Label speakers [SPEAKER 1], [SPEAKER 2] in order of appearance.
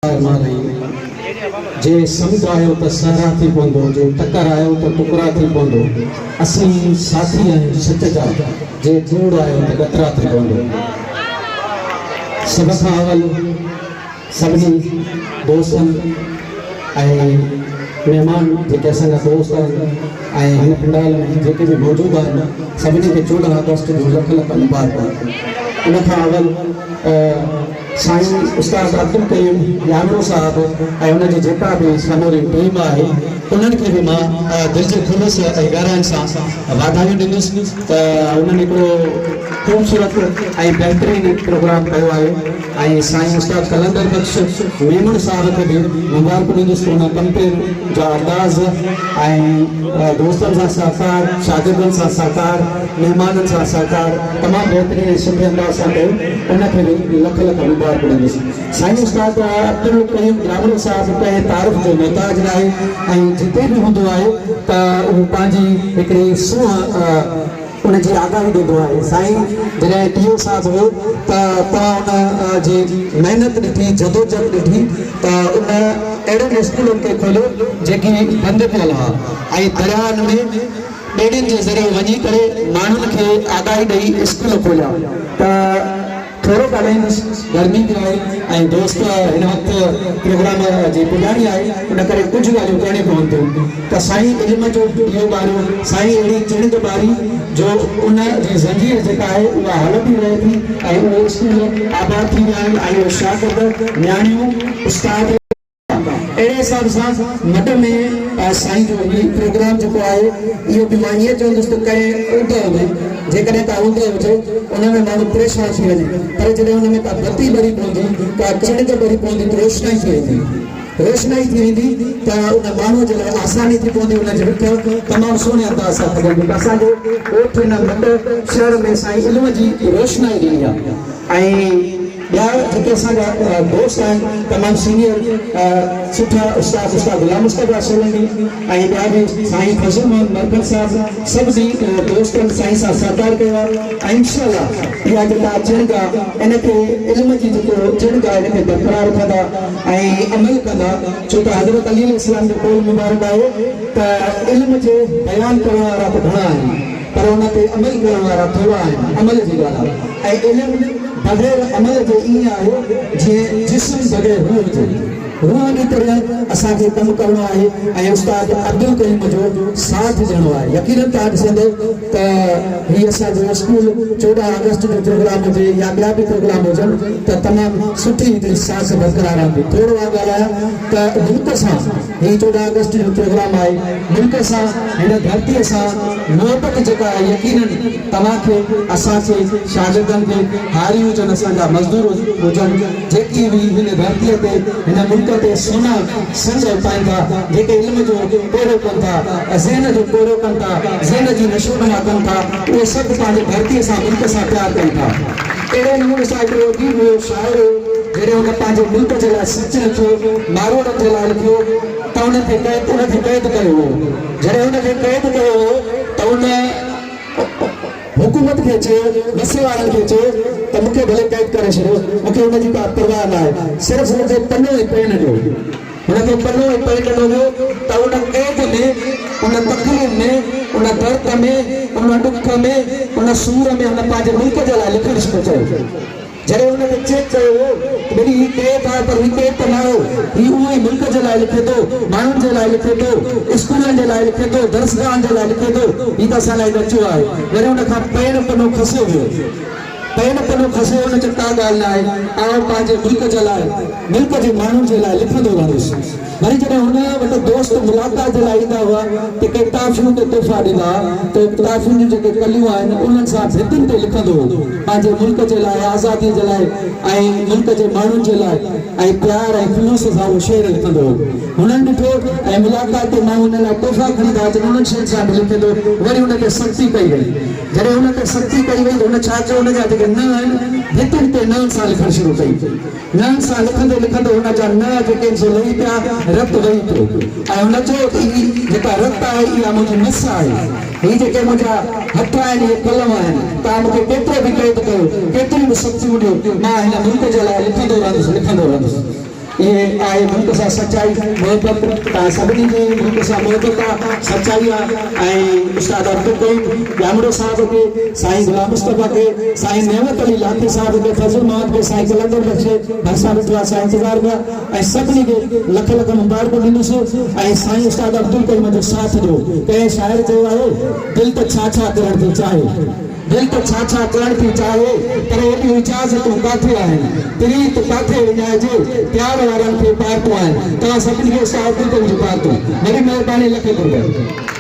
[SPEAKER 1] الرحمٰن الرحيم جي سمنڊ آيو ته صحرا ٿي پوندو، جي ٽڪر آيو ته ٽڪرا ٿي پوندو، اسين ساٿي آهيون سچ جا، جي ڪوڙ آيو ته ڳترا ٿي پوندو. سڀ کان اول سڀني دوستن ۽ مهمان جيڪي اسان جا دوست آهن ۽ هن پنڊال ۾ جيڪي به موجود آهن سڀني کي 14 آگسٽ جون لک لک مبارڪون. ان کان اول سائين استاد عبدالقيوم ڄامڙو صاحب ۽ ان جي جيڪا به سموري ٽيم آهي انهن کي به مان دل جي خلوص ۽ گهراين سان واڌايون ڏيندس ته انهن هڪڙو خوبصورت ۽ بهترين پروگرام ڪيو آهي ۽ سائين استاد قلندر بخش ميمڻ صاحب کي به مبارڪون ڏيندس ته ان ڪمپيئر جا انداز ۽ دوستن سان سهڪار شاگردن سان سهڪار مهمانن سان سهڪار تمام بهترين ۽ سٺي انداز سان ڪيو ان کي به لک لک مبارڪون ڏيندس. سائين استاد عبدالقيوم ڄامڙو صاحب ڪنهن تعارف جو محتاج ناهي ۽ جتي به هوندو آهي ته اهو پنهنجي هڪڙي سونهن ان جي آگاهي ڏيندو آهي. سائين جڏهن ٽي او صاحب هيو ته توهان ان جي محنت ڏٺي جدوجهد ڏٺي ته ان اهڙن اسڪولن کي کوليو جيڪي بند پيل هئا ۽ درياهن ۾ ٻيڙين جي ذريعي وڃي ڪري ماڻهن کي آگاهي ڏئي اسڪول کوليا ته ٿورو ڳالهائيندس گرمي به آهي ۽ دوست هن وقت پروگرام جي پڄاڻي آهي ان ڪري ڪجهه ڳالهيون ڪرڻيون پون ٿيون ته سائين علم جو ڏيئو ٻاريو سائين اهڙي چڻنگ ٻاري جو ان جي زنجير جيڪا آهي اها هلندي رهي ٿي ۽ اهي اسڪول آباد ٿي ويا آهن ۽ اهي شاگرد نياڻيون استاد اهڙي حساب سان مڏ ۾ سائين جو هي پروگرام جيڪو آهي اهو به مان ائين چوندس ته ڪنهن اوندهه ۾ جيڪڏهن ڪا اوندهه هجي ان ۾ ماڻهو پريشان ٿي وڃي پر جڏهن ان ۾ ڪا بتي ٻري پوندي ڪا چڻگ ٻري پوندي ته روشنائي ٿي ويندي روشنائي ٿي ويندي ته ان ماڻهو جي لاء آساني ٿي پوندي ان جي وک تمام سهڻي انداز سان کڄندي ته اسان جي ڳوٺ هن مڏ شهر ۾ سائين علم جي روشنائي ڏني آهي ۽ ٻيا جيڪي اسان جا دوست آهن تمام سينيئر سٺا استاد استاد غلام مصطفيٰ سولنگي ۽ ٻيا به سائين فضل محمد مرکل صاحب سڀني دوستن سائين سان سهڪار ڪيو آهي ۽ انشاء الله اها جيڪا چڻگ آهي ان کي علم جي جيڪو چڻگ آهي ان کي برقرار رکندا ۽ عمل ڪندا ڇو ته حضرت علي عليه السلام جو قول مبارڪ آهي ته علم جي بيان ڪرڻ وارا ته گهڻا آهن پر ان تي عمل ڪرڻ وارا ٿورا آهن، عمل جي ڳالهه آهي ۽ علم بغير عمل جي ائين آهي جيئن جسم بغير روح جي. روح جي طرح اسان کي ڪم ڪرڻو آهي ۽ استاد عبدالقيوم جو ساٿ ڏيڻو آهي. يقينن توهان ڏسندو ته هي اسان جو اسڪول 14 آگسٽ جو پروگرام هجي يا ٻيا به پروگرام هجن ته تمام سٺي هڪڙي ساک برقرار رهندي. ٿورو آء ڳالهايان ته ملڪ سان هي 14 آگسٽ جو پروگرام آهي، ملڪ سان هن ڌرتيء سان محبت جيڪا آهي يقينن توهان کي، اسان کي، شاگردن کي، هاري هجن اسان جا مزدور هجن جيڪي به هن ڌرتيء تي هن ملڪ تي سونا سنگ اپائين ٿا، جيڪي علم جو پورهيو ڪن ٿا، ذهن جو پورهيو ڪن ٿا، ذهن جي نشونما ڪن ٿا، اهي سڀ پنهنجي ڌرتيء سان ملڪ سان پيار ڪن ٿا. اهڙي نموني سان هڪڙو اديب هيو، شاعر هيو، جڏهن هن پنهنجي ملڪ جي لاء سچ لکيو، ماروئڙن جي لاء لکيو ته ان کي قيد ان کي قيد ڪيو ويو. جڏهن هن کي قيد ڪيو ويو ته ان حڪومت کي چيو، وسي وارن کي چيو ته مون کي ڀلي قيد ڪري ڇڏيو، مون کي ان جي ڪا پرواهه ناهي، صرف مون کي پنو ۽ پين ڏيو. هن کي پنو ۽ پين ڏنو ويو ته ان قيد ۾، ان تڪليف ۾، ان درد ۾، ان ڏک ۾، ان سور ۾ هن پنهنجي ملڪ جي لاء لکڻ شروع ڪيو. جڏهن هن کي چيڪ ڪيو ويو ته ٻيلي هي قيد آهي پر هي قيد ته ناهي، هي اهو ئي ملڪ جي لاء لکي ٿو، ماڻهن جي لاء لکي ٿو، اسڪولن جي لاء لکي ٿو، درسگاهن جي لاء لکي ٿو، هي ته اسان لاء ڏچو آهي. وري ان کان پين پنو کسيو ويو. پين پنو کسيو ان چيو ڪا ڳالهه ناهي، آئون پنهنجي ملڪ جي لاء، ملڪ جي ماڻهن جي لاء لکندو رهندس. وري جڏهن هن وٽ دوست ملاقات جي لاء ايندا هئا ته ڪي ٽافيون ڪي تحفا ڏيندا ها ته ٽافين جون جيڪي ڪليون آهن انهن سان ڀتين تي لکندو هو پنهنجي ملڪ جي لاء آزادي جي لاء ۽ ملڪ جي ماڻهن جي لاء ۽ پيار ۽ خلوص سان اهو شعر لکندو هو. هنن ڏٺو ۽ ملاقات تي ماڻهو هن لاء تحفا کڻي ٿا اچن انهن شين سان به لکي ٿو وري هن تي سختي ڪئي وئي. جڏهن هن تي سختي ڪئي وئي ته هن ڇا ڪيو هن جا جيڪي ننهن آهن ڀتين تي ننهن سان لکڻ شروع ڪئي. ننهن سان لکندي لکندي هن جا ننهن جيڪي آهن سي لهي پيا، رت وهي پيو ۽ هن چيو ته هي جيڪا رت آهي اها منهنجي مس آهي، هي جيڪي منهنجا هٿ آهن اهي قلم آهن، توهان مون کي ڪيترو به قيد ڪيو، ڪيتريون به سختيون ڏيو، مان هن ملڪ جي لاء لکندو رهندس، لکندو رهندس. اهي آهي ملڪ سان سچائي محبت توهان سڀني جي ملڪ سان محبت آ سچائي آ ۽ استاد عبدالقيوم ڄامڙو صاحب کي سائين غلام مصطفيٰ کي سائين نعمت علي لاکي صاحب کي فضل محمد کي سائين قلندر بخش کي ڀرسان ويٺو آ سائين انتظار ۾ آ ۽ سڀني کي لک لک مبارڪون ڏيندس ۽ سائين استاد عبدالقيوم جو ساٿ ڏيو ڪنهن شاعر چيو آهي دل ته ڇا ڇا ڪرڻ ٿي چاهي. دل ته ڇا ڇا ڪرڻ ٿي چاهي، پر ايڏيون اجازتون ڪاٿي آهن؟ پريت ڪاٿي وڃائجي، پيار وارن کي پارتون آهن. توهان سڀني کي استاد عبدالڪريم جون پارتون. وڏي مهرباني لک قرب.